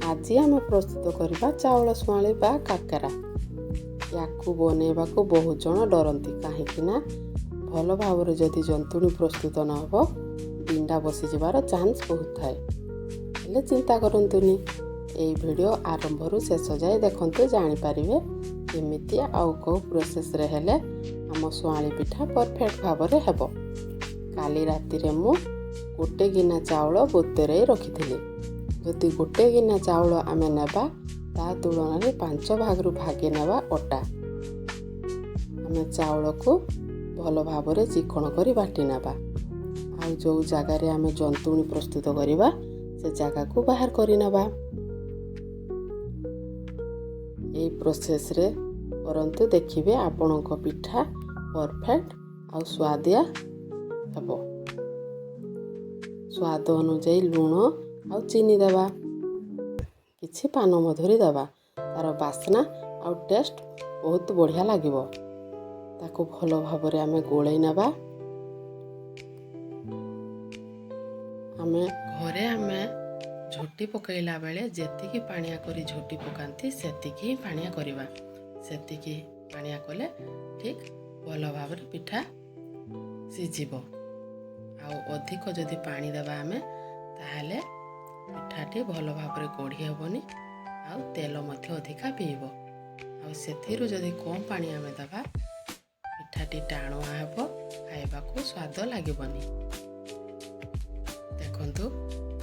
ଆଜି ଆମେ ପ୍ରସ୍ତୁତ କରିବା ଚାଉଳ ସୁଆଁଳି ବା କାକରା। ୟାକୁ ବନେଇବାକୁ ବହୁତ ଜଣ ଡରନ୍ତି, କାହିଁକି ନା ଭଲ ଭାବରେ ଯଦି ଜନ୍ତୁଣୀ ପ୍ରସ୍ତୁତ ନ ହେବ, ବିଣ୍ଡା ବସିଯିବାର ଚାନ୍ସ ବହୁତ ଥାଏ। ହେଲେ ଚିନ୍ତା କରନ୍ତୁନି, ଏଇ ଭିଡ଼ିଓ ଆରମ୍ଭରୁ ଶେଷ ଯାଏ ଦେଖନ୍ତୁ, ଜାଣିପାରିବେ କେମିତି ଆଉ କେଉଁ ପ୍ରୋସେସ୍ରେ ହେଲେ ଆମ ସୁଆଁଳି ପିଠା ପରଫେକ୍ଟ ଭାବରେ ହେବ। କାଲି ରାତିରେ ମୁଁ ଗୋଟେ ଗିନା ଚାଉଳ ବତୁରେଇ ରଖିଥିଲି। ଯଦି ଗୋଟେ ଗିନା ଚାଉଳ ଆମେ ନେବା, ତା ତୁଳନାରେ 5 ଭାଗରୁ ଭାଗେ ନେବା ଅଟା। ଆମେ ଚାଉଳକୁ ଭଲ ଭାବରେ ଚିକଣ କରି ବାଟି ନେବା ଆଉ ଯେଉଁ ଜାଗାରେ ଆମେ ଜନ୍ତୁଣୀ ପ୍ରସ୍ତୁତ କରିବା, ସେ ଜାଗାକୁ ବାହାର କରିନେବା। ଏଇ ପ୍ରୋସେସ୍ରେ କରନ୍ତୁ, ଦେଖିବେ ଆପଣଙ୍କ ପିଠା ପରଫେକ୍ଟ ଆଉ ସୁଆଦିଆ ହେବ। ସ୍ୱାଦ ଅନୁଯାୟୀ ଲୁଣ ଆଉ ଚିନି ଦେବା, କିଛି ପାନ ମଧୁରୀ ଦେବା। ତା'ର ବାସ୍ନା ଆଉ ଟେଷ୍ଟ ବହୁତ ବଢ଼ିଆ ଲାଗିବ। ତାକୁ ଭଲ ଭାବରେ ଆମେ ଗୋଳେଇ ନେବା। ଆମେ ଘରେ ଆମେ ଝୋଟି ପକାଇଲା ବେଳେ ଯେତିକି ପାଣିଆ କରି ଝୋଟି ପକାନ୍ତି, ସେତିକି ହିଁ ପାଣିଆ କରିବା। ସେତିକି ପାଣିଆ କଲେ ଠିକ୍ ଭଲ ଭାବରେ ପିଠା ସିଝିବ। ଆଉ ଅଧିକ ଯଦି ପାଣି ଦେବା ଆମେ, ତାହେଲେ ପିଠାଟି ଭଲ ଭାବରେ ଗଢ଼ି ହେବନି ଆଉ ତେଲ ମଧ୍ୟ ଅଧିକା ପିଇବ। ଆଉ ସେଥିରୁ ଯଦି କମ୍ ପାଣି ଆମେ ଦେବା, ପିଠାଟି ଟାଣୁଆ ହେବ, ଖାଇବାକୁ ସ୍ୱାଦ ଲାଗିବନି। ଦେଖନ୍ତୁ,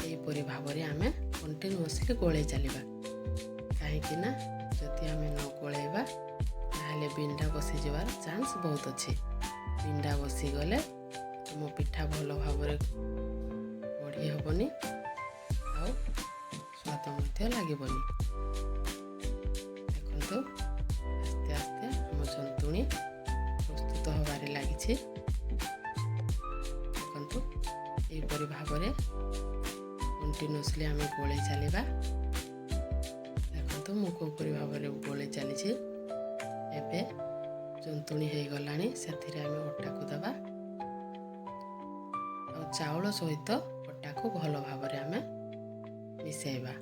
ଏହିପରି ଭାବରେ ଆମେ କଣ୍ଟିନ୍ୟୁଅସଲି ଗୋଳେଇ ଚାଲିବା, କାହିଁକି ନା ଯଦି ଆମେ ନ ଗୋଳେଇବା, ତାହେଲେ ବିଣ୍ଡା ବସିଯିବାର ଚାନ୍ସ ବହୁତ ଅଛି। ବିଣ୍ଡା ବସିଗଲେ ଆମ ପିଠା ଭଲ ଭାବରେ ଗଢ଼ି ହେବନି ଆଉ ସ୍ୱାଦ ମଧ୍ୟ ଲାଗିବନି। ଦେଖନ୍ତୁ, ଆସ୍ତେ ଆସ୍ତେ ଆମ ଜନ୍ତୁଣୀ ପ୍ରସ୍ତୁତ ହେବାରେ ଲାଗିଛି। ଦେଖନ୍ତୁ, ଏହିପରି ଭାବରେ କଣ୍ଟିନ୍ୟୁଅସଲି ଆମେ ଗୋଳେଇ ଚାଲିବା। ଦେଖନ୍ତୁ, ମୁଁ କେଉଁପରି ଭାବରେ ଗୋଳେଇ ଚାଲିଛି। ଏବେ ଜନ୍ତୁଣୀ ହେଇଗଲାଣି। ସେଥିରେ ଆମେ ଅଟାକୁ ଦେବା ଆଉ ଚାଉଳ ସହିତ ଅଟାକୁ ଭଲ ଭାବରେ ଆମେ ମିଶାଇବା।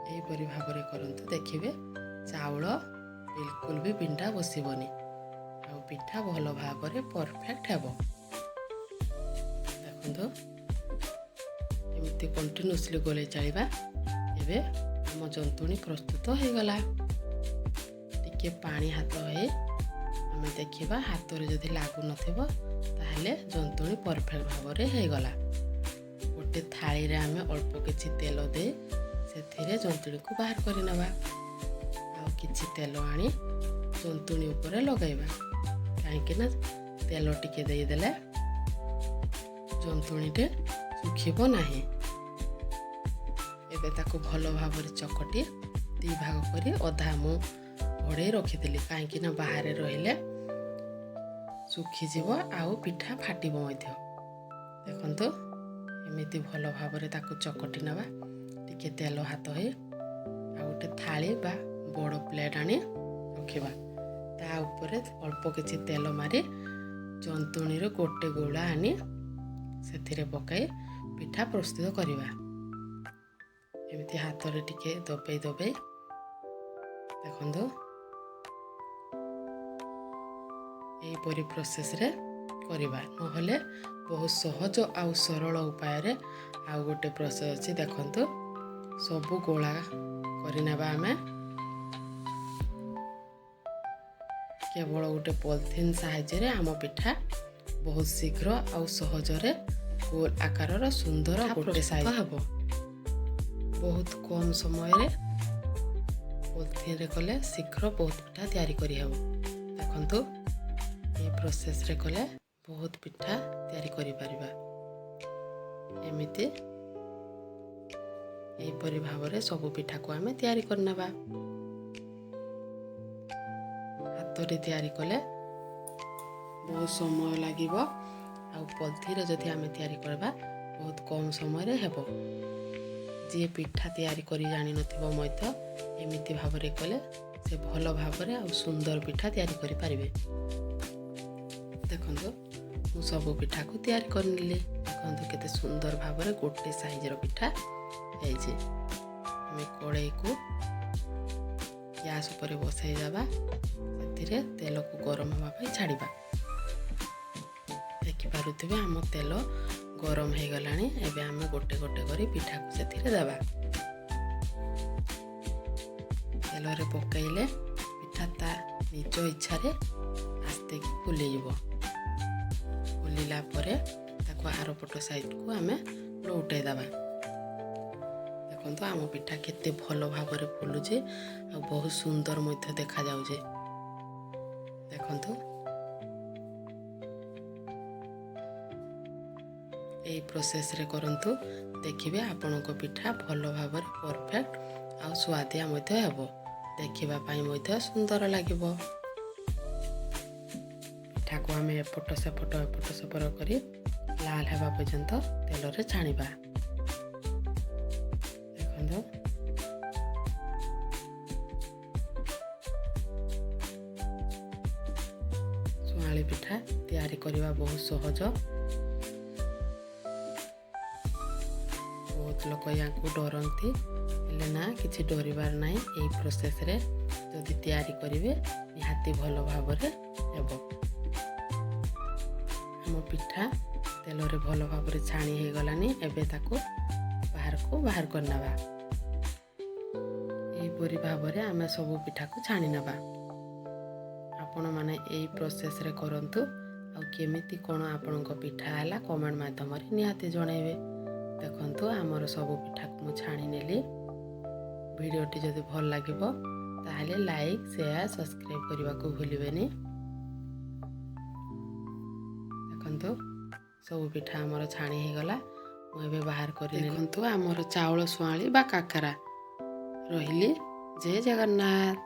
ଏହିପରି ଭାବରେ କରନ୍ତୁ, ଦେଖିବେ ଚାଉଳ ବିଲକୁଲ ବି ବିଣ୍ଡା ବସିବନି ଆଉ ପିଠା ଭଲ ଭାବରେ ପରଫେକ୍ଟ ହେବ। ଦେଖନ୍ତୁ, ଏମିତି କଣ୍ଟିନ୍ୟୁଅସଲି ଗୋଳେଇ ଚାଲିବା। ଏବେ ଆମ ଜନ୍ତୁଣୀ ପ୍ରସ୍ତୁତ ହେଇଗଲା। ଟିକେ ପାଣି ହାତ ହେଇ ଆମେ ଦେଖିବା। ହାତରେ ଯଦି ଲାଗୁନଥିବ, ତାହେଲେ ଜନ୍ତୁଣୀ ପରଫେକ୍ଟ ଭାବରେ ହେଇଗଲା। ଗୋଟେ ଥାଳିରେ ଆମେ ଅଳ୍ପ କିଛି ତେଲ ଦେଇ ସେଥିରେ ଜନ୍ତୁଣୀକୁ ବାହାର କରିନେବା ଆଉ କିଛି ତେଲ ଆଣି ଜନ୍ତୁଣୀ ଉପରେ ଲଗାଇବା, କାହିଁକି ନା ତେଲ ଟିକେ ଦେଇଦେଲେ ଜନ୍ତୁଣୀଟେ ଶୁଖିବ ନାହିଁ। ଏବେ ତାକୁ ଭଲ ଭାବରେ ଚକଟି ଦୁଇ ଭାଗ କରି ଅଧା ମୁଁ ଘୋଡ଼େଇ ରଖିଥିଲି, କାହିଁକି ନା ବାହାରେ ରହିଲେ ଶୁଖିଯିବ ଆଉ ପିଠା ଫାଟିବ ମଧ୍ୟ। ଦେଖନ୍ତୁ, ଏମିତି ଭଲ ଭାବରେ ତାକୁ ଚକଟି ନେବା ଟିକେ ତେଲ ହାତ ହେଇ ଆଉ ଗୋଟେ ଥାଳି ବା ବଡ଼ ପ୍ଲେଟ୍ ଆଣି ରଖିବା। ତା ଉପରେ ଅଳ୍ପ କିଛି ତେଲ ମାରି ଜନ୍ତୁଣୀରୁ ଗୋଟେ ଗୁଳା ଆଣି ସେଥିରେ ପକାଇ ପିଠା ପ୍ରସ୍ତୁତ କରିବା। ଏମିତି ହାତରେ ଟିକେ ଦବେଇ ଦବେଇ, ଦେଖନ୍ତୁ, ଏହିପରି ପ୍ରୋସେସ୍ରେ କରିବା। ନହେଲେ ବହୁତ ସହଜ ଆଉ ସରଳ ଉପାୟରେ ଆଉ ଗୋଟେ ପ୍ରୋସେସ୍ ଅଛି। ଦେଖନ୍ତୁ, ସବୁ ଗୋଳା କରିନେବା ଆମେ। କେବଳ ଗୋଟେ ପଲିଥିନ୍ ସାହାଯ୍ୟରେ ଆମ ପିଠା ବହୁତ ଶୀଘ୍ର ଆଉ ସହଜରେ ଗୋଲ ଆକାରର ସୁନ୍ଦର ଗୋଟେ ସାଇଜ୍ ହେବ। ବହୁତ କମ୍ ସମୟରେ ପଲିଥିନ୍ରେ କଲେ ଶୀଘ୍ର ବହୁତ ପିଠା ତିଆରି କରିହେବ। ଦେଖନ୍ତୁ, ଏଇ ପ୍ରୋସେସ୍ରେ କଲେ ବହୁତ ପିଠା ତିଆରି କରିପାରିବା। ଏମିତି ଏହିପରି ଭାବରେ ସବୁ ପିଠାକୁ ଆମେ ତିଆରି କରିନେବା। ହାତରେ ତିଆରି କଲେ ବହୁତ ସମୟ ଲାଗିବ ଆଉ ପଲିଥିରେ ଯଦି ଆମେ ତିଆରି କରିବା, ବହୁତ କମ୍ ସମୟରେ ହେବ। ଯିଏ ପିଠା ତିଆରି କରି ଜାଣିନଥିବ ମଧ୍ୟ ଏମିତି ଭାବରେ କଲେ ସେ ଭଲ ଭାବରେ ଆଉ ସୁନ୍ଦର ପିଠା ତିଆରି କରିପାରିବେ। ଦେଖନ୍ତୁ, ମୁଁ ସବୁ ପିଠାକୁ ତିଆରି କରିନେଲି। ଦେଖନ୍ତୁ, କେତେ ସୁନ୍ଦର ଭାବରେ ଗୋଟେ ସାଇଜ୍ର ପିଠା ହେଇଛି। ଆମେ କଡ଼େଇକୁ ଗ୍ୟାସ୍ ଉପରେ ବସାଇ ଦେବା। ସେଥିରେ ତେଲକୁ ଗରମ ହେବା ପାଇଁ ଛାଡ଼ିବା। ଦେଖିପାରୁଥିବେ, ଆମ ତେଲ ଗରମ ହେଇଗଲାଣି। ଏବେ ଆମେ ଗୋଟେ ଗୋଟେ କରି ପିଠାକୁ ସେଥିରେ ଦେବା। ତେଲରେ ପକାଇଲେ ପିଠା ତା ନିଜ ଇଚ୍ଛାରେ ଆସ୍ତେକି ଫୁଲିଯିବ। ଫୁଲିଲା ପରେ ତାକୁ ଆରପଟ ସାଇଡ଼କୁ ଆମେ ଲଉଟେଇ ଦେବା। ଦେଖନ୍ତୁ, ଆମ ପିଠା କେତେ ଭଲ ଭାବରେ ଫୁଲୁଛି ଆଉ ବହୁତ ସୁନ୍ଦର ମଧ୍ୟ ଦେଖାଯାଉଛି। ଦେଖନ୍ତୁ, ଏଇ ପ୍ରୋସେସ୍ରେ କରନ୍ତୁ, ଦେଖିବେ ଆପଣଙ୍କ ପିଠା ଭଲ ଭାବରେ ପରଫେକ୍ଟ ଆଉ ସୁଆଦିଆ ମଧ୍ୟ ହେବ, ଦେଖିବା ପାଇଁ ମଧ୍ୟ ସୁନ୍ଦର ଲାଗିବ। ପିଠାକୁ ଆମେ ଏପଟ ସେପଟ ଏପଟ ସେପଟ କରି ଲାଲ ହେବା ପର୍ଯ୍ୟନ୍ତ ତେଲରେ ଛାଣିବା। ଦେଖନ୍ତୁ, ସୁଆଁଳି ପିଠା ତିଆରି କରିବା ବହୁତ ସହଜ। ବହୁତ ଲୋକ ୟାକୁ ଡରନ୍ତି, ହେଲେ ନା, କିଛି ଡରିବାର ନାହିଁ। ଏଇ ପ୍ରୋସେସ୍ରେ ଯଦି ତିଆରି କରିବେ, ନିହାତି ଭଲ ଭାବରେ ହେବ। ଆମ ପିଠା ତେଲରେ ଭଲ ଭାବରେ ଛାଣି ହେଇଗଲାଣି। ଏବେ ତାକୁ ବାହାରକୁ ବାହାର କରିନେବା। ଏହିପରି ଭାବରେ ଆମେ ସବୁ ପିଠାକୁ ଛାଣି ନେବା। ଆପଣମାନେ ଏଇ ପ୍ରୋସେସ୍ରେ କରନ୍ତୁ ଆଉ କେମିତି କ'ଣ ଆପଣଙ୍କ ପିଠା ହେଲା, କମେଣ୍ଟ ମାଧ୍ୟମରେ ନିହାତି ଜଣାଇବେ। ଦେଖନ୍ତୁ, ଆମର ସବୁ ପିଠାକୁ ମୁଁ ଛାଣି ନେଲି। ଭିଡ଼ିଓଟି ଯଦି ଭଲ ଲାଗିବ, ତାହେଲେ ଲାଇକ୍, ସେୟାର, ସବସ୍କ୍ରାଇବ୍ କରିବାକୁ ଭୁଲିବେନି। ଦେଖନ୍ତୁ, ସବୁ ପିଠା ଆମର ଛାଣି ହେଇଗଲା। ମୁଁ ଏବେ ବାହାର କରି, ଦେଖନ୍ତୁ, ଆମର ଚାଉଳ ସୁଆଁଳି ବା କାକରା। ରହିଲି, ଜୟ ଜଗନ୍ନାଥ।